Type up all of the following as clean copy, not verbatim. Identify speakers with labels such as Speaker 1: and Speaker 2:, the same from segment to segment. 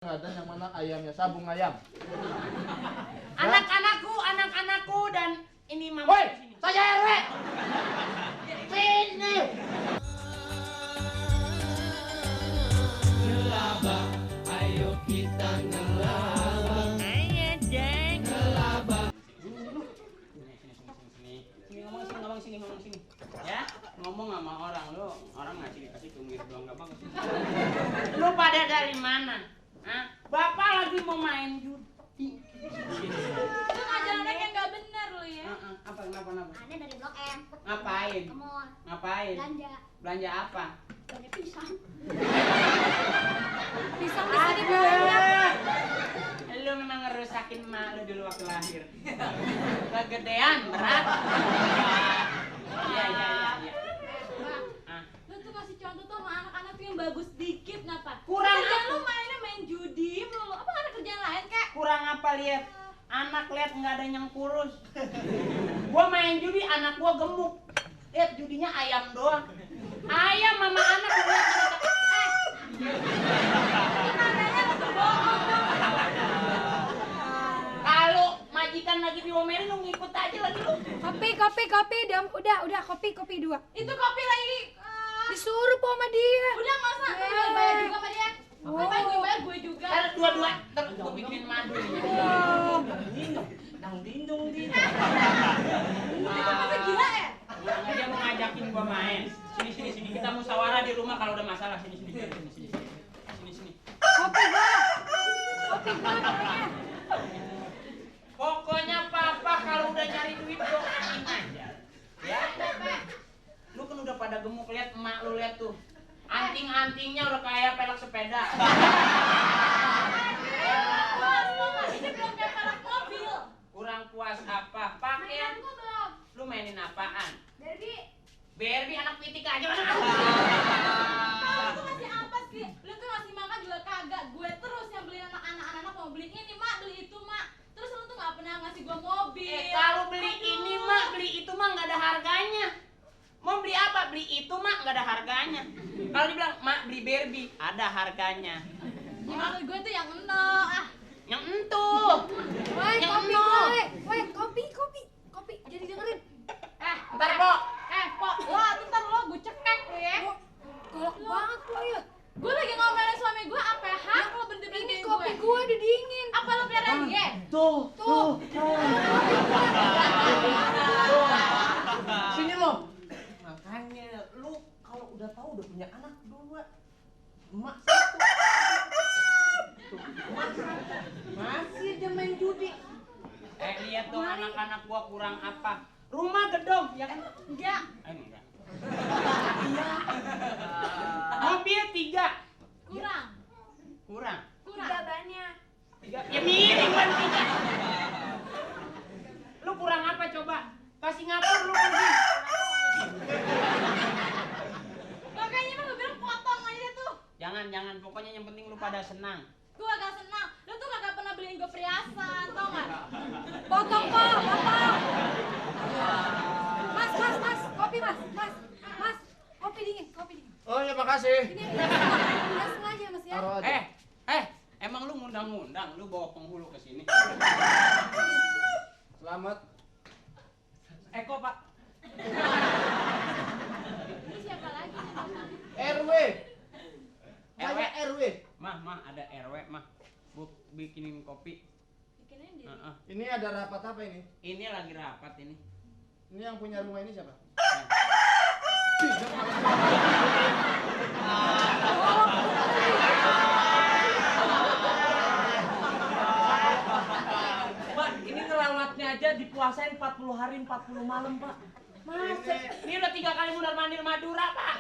Speaker 1: Ada yang mana ayamnya, sabung ayam.
Speaker 2: Anak-anakku dan ini mama.
Speaker 1: Woi, saya RW. Sini.
Speaker 3: Ngelabah, ayo kita ngelabah.
Speaker 2: Ayo deng.
Speaker 3: Ngelabah.
Speaker 2: Sini ngomong sini. Ya, ngomong sama orang lu, orang ngasih dikasih tunggir doang gak bagus. Lu pada dari mana? Hah? Bapak lagi mau main judi.
Speaker 4: Lu ngajarin anak yang gak bener lu ya.
Speaker 2: Apa kenapa?
Speaker 4: Aneh dari Blok M.
Speaker 2: Ngapain?
Speaker 4: Ke mall.
Speaker 2: Ngapain?
Speaker 4: Belanja.
Speaker 2: Belanja apa?
Speaker 4: Belanja pisang.
Speaker 5: Pisang di sini banyak.
Speaker 2: Lu memang ngerusakin emak lu dulu waktu lahir. Kegedean, berat. Iya.
Speaker 4: Bang,
Speaker 2: Ah,
Speaker 4: lu tuh kasih contoh tuh sama anak-anak tuh yang bagus dikit kenapa?
Speaker 2: Kurang
Speaker 4: Kerjaan
Speaker 2: apa?
Speaker 4: lu mainnya main judi mulu. Apa gak ada kerjaan lain kek?
Speaker 2: kurang apa lihat? Anak lihat nggak ada yang kurus. Gua main judi, anak gua gemuk. Lihat judinya ayam doang. Ayam mama anak lihat
Speaker 4: Nadanya lu tuh bohong dong.
Speaker 2: kalau majikan lagi diomelin lu ngikut aja lagi lu.
Speaker 5: Kopi, udah kopi 2.
Speaker 4: Itu kopi lagi.
Speaker 5: Disuruh po sama dia.
Speaker 4: Udah nggak usah. Gue bayar juga sama dia. Gue bayar gue juga.
Speaker 2: Ntar dua-dua, ntar gua bikinin madu.
Speaker 3: Dindung.
Speaker 4: Itu kopi gila ya?
Speaker 2: Nggak, dia mau ngajakin gua main. Sini kita musyawarah di rumah kalau udah masalah. Sini.
Speaker 5: Kopi gua pokoknya.
Speaker 2: Pokoknya papa kalau udah nyari duit doain aja. Ya. Lu kan udah pada gemuk, lihat emak lu lihat tuh. Anting-antingnya udah kayak pelek sepeda.
Speaker 4: Puas lu nggak? Ini belum kayak pelak mobil.
Speaker 2: Kurang puas apa? Pakaian
Speaker 4: Mainan gua belum.
Speaker 2: lu mainin apaan?
Speaker 4: Barbie.
Speaker 2: Anak pitik aja.
Speaker 4: Lu tuh ngasih apa sih? Lu tuh ngasih makan juga kagak. Gue terus yang beliin anak-anak mau beli ini mak, beli itu mak. Terus lu tuh nggak pernah ngasih gue mobil.
Speaker 2: Kalau beli ini mah, beli itu mah nggak ada harganya. Mau beli apa? Beli itu mah nggak ada harganya. Kalau dibilang, mak beli Barbie, ada harganya.
Speaker 4: Ya maksud gue tuh yang enak.
Speaker 2: Yang entuh.
Speaker 5: Woi,
Speaker 2: Yang
Speaker 5: kopi
Speaker 2: no.
Speaker 5: gue. Woi, kopi. Jadi dengerin.
Speaker 2: Ntar po.
Speaker 4: Pok, lo ntar lo gue cekek lo ya.
Speaker 5: Galak banget lu ya.
Speaker 4: Gue lagi ngomelin suami gue, apa hak lo berhenti-berhentiin
Speaker 5: Ini
Speaker 4: gue?
Speaker 5: kopi gue udah dingin.
Speaker 4: Apa lo pelihara dia?
Speaker 1: Tuh.
Speaker 3: Sini lo. Makanya lu kalau udah tahu udah punya anak 2, emak 1. Masih aja main judi.
Speaker 2: Lihat dong anak-anak gua kurang apa. Rumah gedong, ya kan?
Speaker 4: Enggak.
Speaker 2: Enggak. Mobil 3.
Speaker 4: Kurang.
Speaker 2: Kurang.
Speaker 4: Banyak.
Speaker 2: 3. Ya miring kan 3. Lu kurang apa coba? Kasih ngapur lu pergi.
Speaker 4: Makanya mah gue bilang potong aja tuh.
Speaker 2: Jangan, pokoknya yang penting lu pada senang.
Speaker 4: Gue agak senang. Lo tuh kagak pernah beliin gue perhiasan, tau gak?
Speaker 5: Potong. Mas, kopi mas. Kopi dingin.
Speaker 1: Oh ya makasih.
Speaker 5: Ini udah sengaja mas ya.
Speaker 1: Taruh aja.
Speaker 2: Emang lu ngundang-ngundang, lu bawa penghulu ke sini.
Speaker 1: Selamat.
Speaker 2: Eko, Pak.
Speaker 4: Ini siapa lagi?
Speaker 1: RW. Saya RW.
Speaker 2: Mah, ada RW, mah. Bu bikinin kopi.
Speaker 4: Bikinin diri.
Speaker 1: Ini ada rapat apa ini?
Speaker 2: Ini lagi rapat ini.
Speaker 1: Ini yang punya rumah ini siapa?
Speaker 3: Pak, ini ngelawatnya aja dipuasain 40 hari 40 malam, Pak.
Speaker 2: Ini udah 3 kali mundar-mandir Madura, Pak.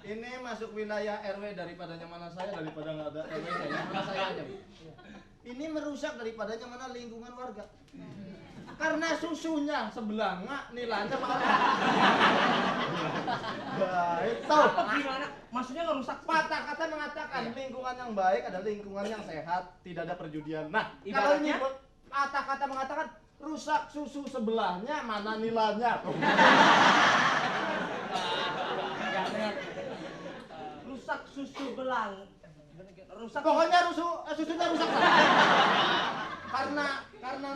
Speaker 1: Ini masuk wilayah RW daripada yang mana saya daripada nggak ada RW nya yang mana saya aja. Ini merusak daripada yang mana lingkungan warga. Karena susunya sebelah nggak nilainya malah. Baik tahu.
Speaker 3: Apa gimana? Maksudnya ngerusak
Speaker 1: Patah kata mengatakan lingkungan yang baik adalah lingkungan yang sehat, tidak ada perjudian. Nah, kalau ini
Speaker 3: Ibaratnya?
Speaker 1: patah kata mengatakan rusak susu sebelahnya mana nilainya?
Speaker 3: rusak susu belang. rusak.
Speaker 1: Pokoknya susunya rusak. Karena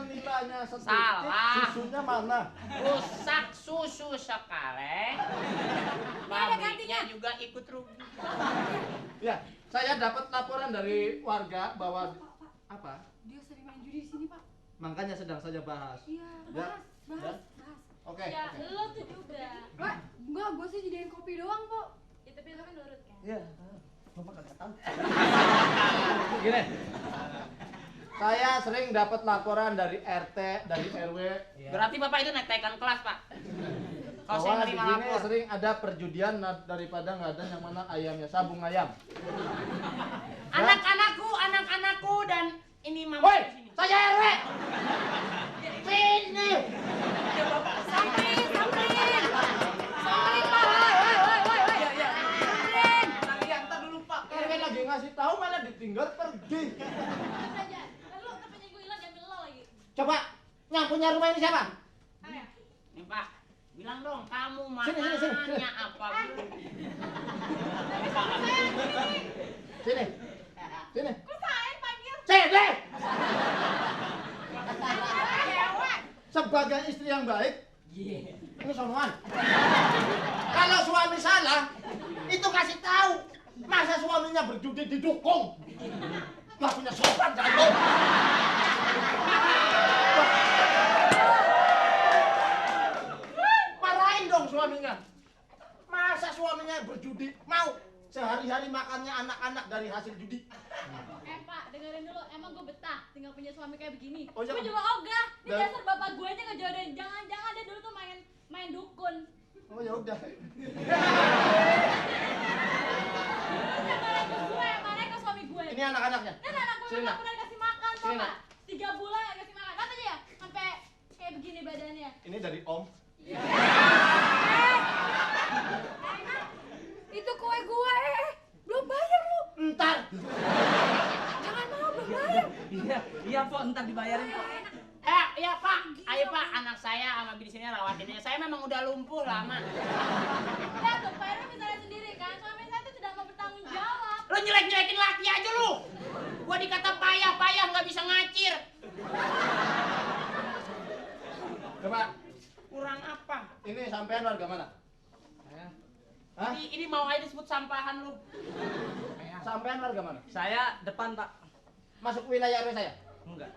Speaker 1: nilainya sedikit,
Speaker 2: Salah.
Speaker 1: susunya mana?
Speaker 2: Rusak susu sekaleng. Pabriknya juga ikut rugi.
Speaker 1: Ya, saya dapat laporan dari warga bahwa apa?
Speaker 5: Dia sering main judi di sini, Pak.
Speaker 1: Makanya sedang saja bahas.
Speaker 5: Iya,
Speaker 1: Ya.
Speaker 5: bahas.
Speaker 1: Oke.
Speaker 4: Ya,
Speaker 1: Oke.
Speaker 4: lo tuh juga.
Speaker 5: Wah, enggak, gue sih jadiin kopi doang, Pak.
Speaker 4: Ya, tapi lo kan nurut kan?
Speaker 3: Iya. Bapak kagak tahu.
Speaker 1: Gini. Saya sering dapat laporan dari RT, dari RW
Speaker 2: Berarti Bapak itu naik taikan kelas, Pak. Kalau saya
Speaker 1: bahwa di
Speaker 2: nerima
Speaker 1: sini
Speaker 2: lapor.
Speaker 1: sering ada perjudian daripada nggak ada yang mana ayamnya, sabung ayam.
Speaker 2: Anak-anakku dan ini mama
Speaker 1: Woi,
Speaker 2: di sini.
Speaker 1: saya RW. Sini.
Speaker 5: Samperin, samperin, Pak. Woi. Samperin.
Speaker 3: Iya, ntar dulu Pak.
Speaker 1: RW lagi ngasih tahu malah ditinggal pergi.
Speaker 4: Terus aja. Lo katanya gue hilang diambil lo lagi.
Speaker 1: Coba, yang punya rumah ini siapa?
Speaker 4: Ayo.
Speaker 2: Nih, Pak. Bilang dong kamu
Speaker 1: Sini.
Speaker 2: makanya apa?
Speaker 1: Sini. Sini.
Speaker 4: Kok saya panggil?
Speaker 1: Sini.
Speaker 4: Cewek.
Speaker 1: Sebagai istri yang baik,
Speaker 3: Iya.
Speaker 1: ini sonoan. Kalau suami salah, itu kasih tahu. Masa suaminya berjudi didukung? Gak punya sopan jago. Marahin dong suaminya. Masa suaminya berjudi mau sehari-hari makannya anak-anak dari hasil judi?
Speaker 4: Pak, dengerin dulu. Emang gue betah tinggal punya suami kayak begini.
Speaker 1: Oh, iya,
Speaker 4: Gue
Speaker 1: Pak.
Speaker 4: juga ogah. Ini
Speaker 1: Dan-
Speaker 4: dasar bapak gue aja ngejodohin. Jangan-jangan dia dulu tuh main dukun.
Speaker 1: Oh ya udah.
Speaker 4: Mana ke suami gue.
Speaker 1: Ini anak-anaknya.
Speaker 4: Dan anak gue
Speaker 1: Sini,
Speaker 4: nggak
Speaker 1: Nak.
Speaker 4: pernah dikasih makan, tau
Speaker 1: Sini,
Speaker 4: nggak?
Speaker 1: Nak.
Speaker 4: 3 bulan nggak kasih makan. Lihat aja ya, sampai kayak begini badannya.
Speaker 1: Ini dari Om.
Speaker 5: Itu kue gue. Belum bayar lu.
Speaker 1: Entar.
Speaker 5: Jangan mau, belum bayar.
Speaker 3: Iya, Pak, ntar dibayarin, Pak.
Speaker 2: Ya Pak, ayo Pak, anak saya sama bini sini rawatinnya. Saya memang udah lumpuh lama.
Speaker 4: Lihat tuh, Pak Heru bisa lihat sendiri kan. Suami saya tuh tidak mau bertanggung jawab.
Speaker 2: Lu jelek-jelekin laki aja lu. Gua dikata payah nggak bisa ngacir.
Speaker 1: Coba,
Speaker 2: Kurang apa?
Speaker 1: ini sampean warga mana? Hah?
Speaker 2: Ini mau aja disebut sampahan lu.
Speaker 1: Sampean warga mana?
Speaker 3: Saya depan, Pak.
Speaker 1: Masuk wilayah RW saya?
Speaker 3: Enggak.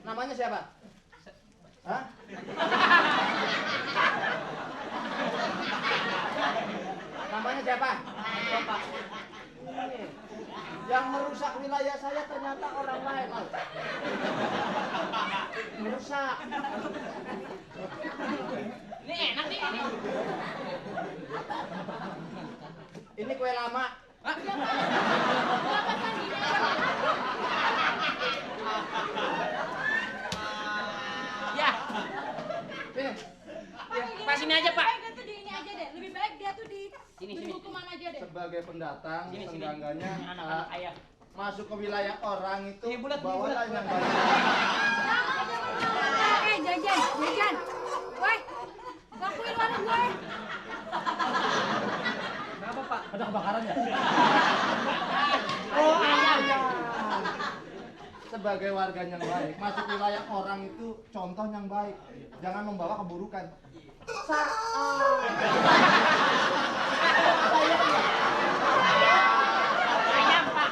Speaker 1: Namanya siapa? Hah? Namanya siapa?
Speaker 3: Bapak.
Speaker 1: Yang merusak wilayah saya ternyata orang lain. Al. Merusak.
Speaker 2: Ini enak nih ini.
Speaker 1: Ini kue lama.
Speaker 2: Ya,
Speaker 1: Sini.
Speaker 2: Pak, sini aja, Pak.
Speaker 4: Lebih baik dia tuh di ini aja deh. Lebih baik dia tuh di
Speaker 2: Sini.
Speaker 4: hukuman aja deh.
Speaker 1: Sebagai pendatang,
Speaker 2: Sini.
Speaker 1: seenggaknya
Speaker 2: Anak-anak ayah.
Speaker 1: masuk ke wilayah orang itu
Speaker 3: Ini bulat, ini
Speaker 1: bawalah
Speaker 3: bulat.
Speaker 1: yang baik.
Speaker 5: Jajan. Woi, lakuin warung gue.
Speaker 3: Kenapa, Pak?
Speaker 1: Ada kebakaran ya?
Speaker 2: Oh, ayam.
Speaker 1: Sebagai warga yang baik, masuk wilayah orang itu contoh yang baik. Jangan membawa keburukan.
Speaker 2: Ayam, Pak.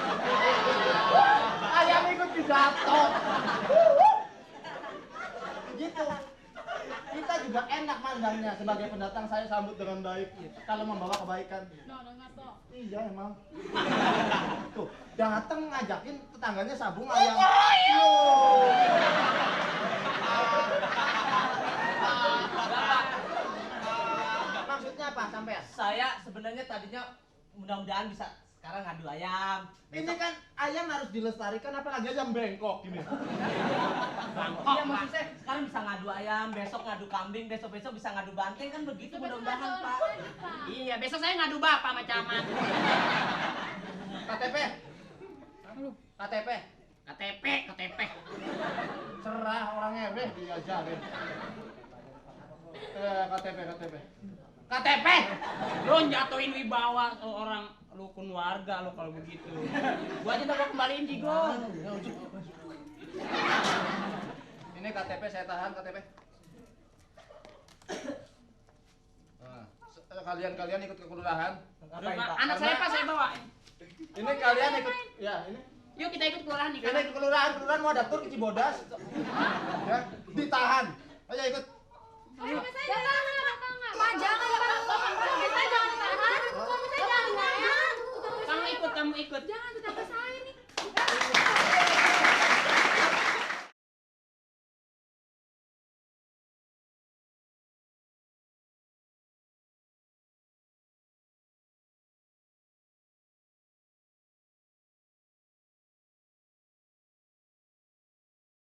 Speaker 1: Ayam ikut pidato. Gitu. Kita juga enak mandangnya sebagai pendatang, saya sambut dengan baik. Kalau membawa kebaikan.
Speaker 4: No, nggak toh.
Speaker 1: Iya emang. Tuh, dateng ngajakin tetangganya sabung ayam. Maksudnya apa sampean?
Speaker 3: Saya sebenarnya tadinya mudah-mudahan bisa sekarang ngadu ayam.
Speaker 1: Ini kan ayam harus dilestarikan, apalagi ayam bengkok gini.
Speaker 3: Iya, maksud saya sekarang bisa ngadu ayam, besok ngadu kambing, besok-besok bisa ngadu banteng, kan begitu mudah-mudahan, Pak.
Speaker 2: Iya, besok saya ngadu bapak sama camat.
Speaker 1: KTP. KTP.
Speaker 2: KTP.
Speaker 1: Cerah orang RW diajarin. KTP.
Speaker 2: KTP. Lo jatuhin wibawa orang rukun warga lo kalau begitu. Gua aja bakal kembaliin Jigo.
Speaker 1: Ini KTP saya tahan KTP. Nah, kalian ikut ke kelurahan.
Speaker 3: Ngapain, Pak?
Speaker 2: Anak saya pas saya bawa.
Speaker 1: Ini kalian ikut ya ini.
Speaker 2: Yuk kita ikut kelurahan nih.
Speaker 1: Ini ke kelurahan mau daftar ke Cibodas. Ya, ditahan. Ayo ikut.
Speaker 4: Suami saya jangan enggak.
Speaker 5: Pak, jangan, Pak.
Speaker 4: Suami saya jangan tahan. Suami saya jangan tahan.
Speaker 2: Kamu ikut.
Speaker 4: Jangan tetangga saya.